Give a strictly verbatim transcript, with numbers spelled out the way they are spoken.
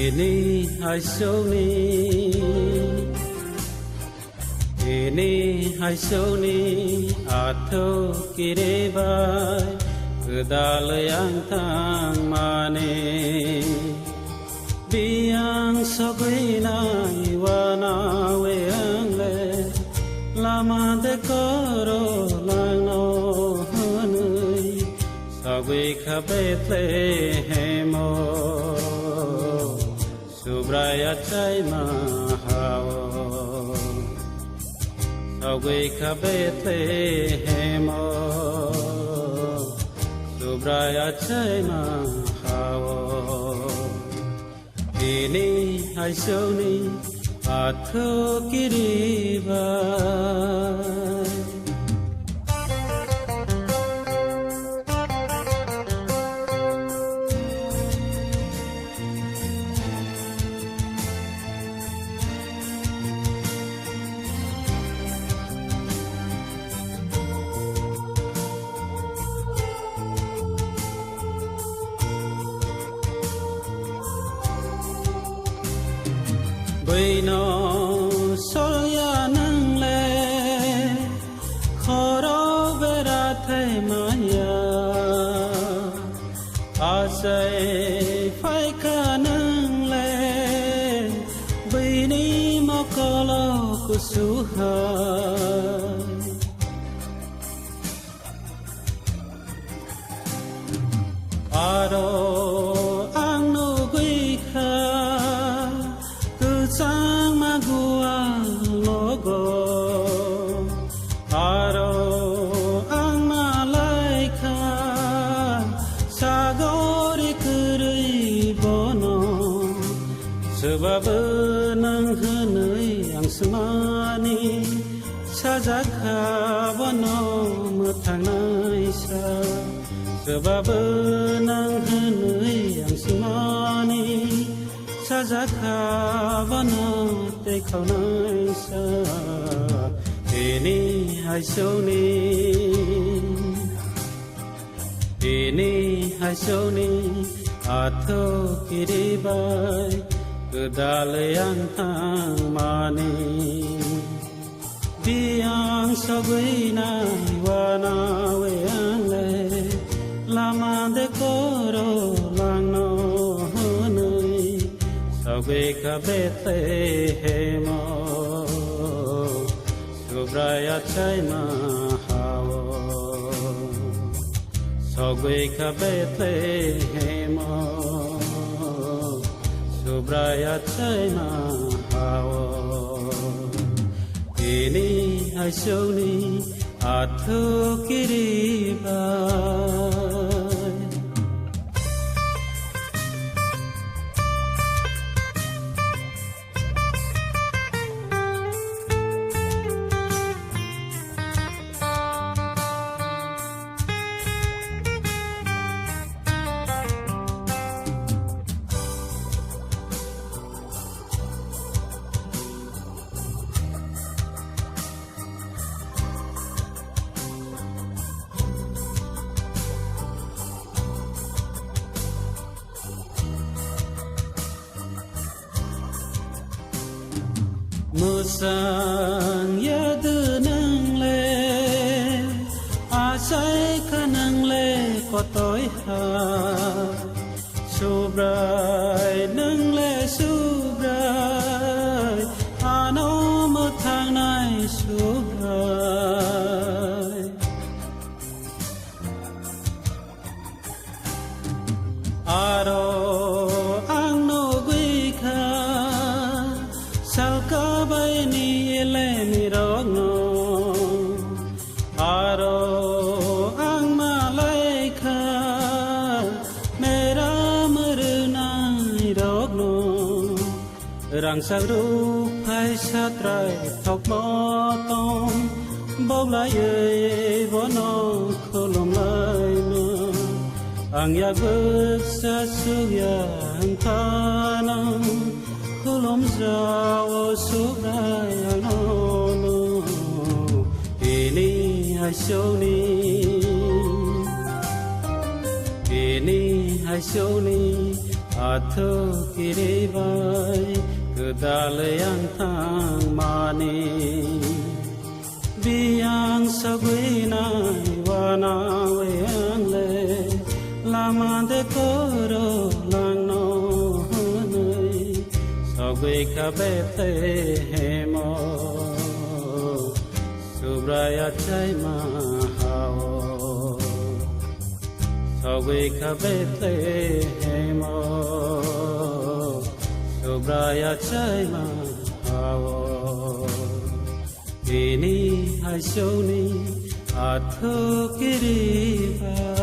Ini haisokni, ini haisokni athuk kiribai kwdalwi ang thangmani. Biyang sogwi nai wanawi ang le lama de koro langno hwnwi sogwi kha Bethlehemo. Subrai achaima hao sogwi kha Bethlehemo. Subrai achaima hao. Ini haisokni athuk kiribai. Bwino solya nang le khoro bera thai maya. Achai phaikha nang le bini mokolo kusu hai. Aro ang nugwi kha kwchangma gual nogo. Aro ang malaikha sagori kwrwi bono. Swbabu nang hwnwi ang swmani sajakha bono mwthangnaisa. Swbabu nang hwnwi ang swmani sajakha bono tei khaunai sa. Ini haisokni, ini haisokni athuk kiribai kwdalwi ang thangmani. Biyang sogwi nai wanawi ang le lama de koro langno hwnwi sogwi kha Bethlehemo. Subrai achaima hao sogwi kha Bethlehemo. Subrai achaima hao. Ini haisokni athuk kiribai. Mwsang yadu nang le, achai kha nang le kotoi ha. Subrai nang le Subrai, ano mwthangnai Subrai. Aro ang nugwi kha salkabaini elemi rokno. Aro ang malai kha meram rwnai rokno. Rangchak ruk phai satrai thokmo tong, boglaiwi bono khulumlaino. Ang yak bwksa sukya wngkha nang, khulumjao Subrai anono. Ini haisokni, ini haisokni Athukiri bai kwdalwi ang thangmani, biyang sagwi nai wanawi ang le, lama de koro langno hwnwi sagwi kha Bethlehemo. Subraia chaima hao, sagwi kha Bethlehemo. Subraia chaima hao, bini haisoni athukiri ba.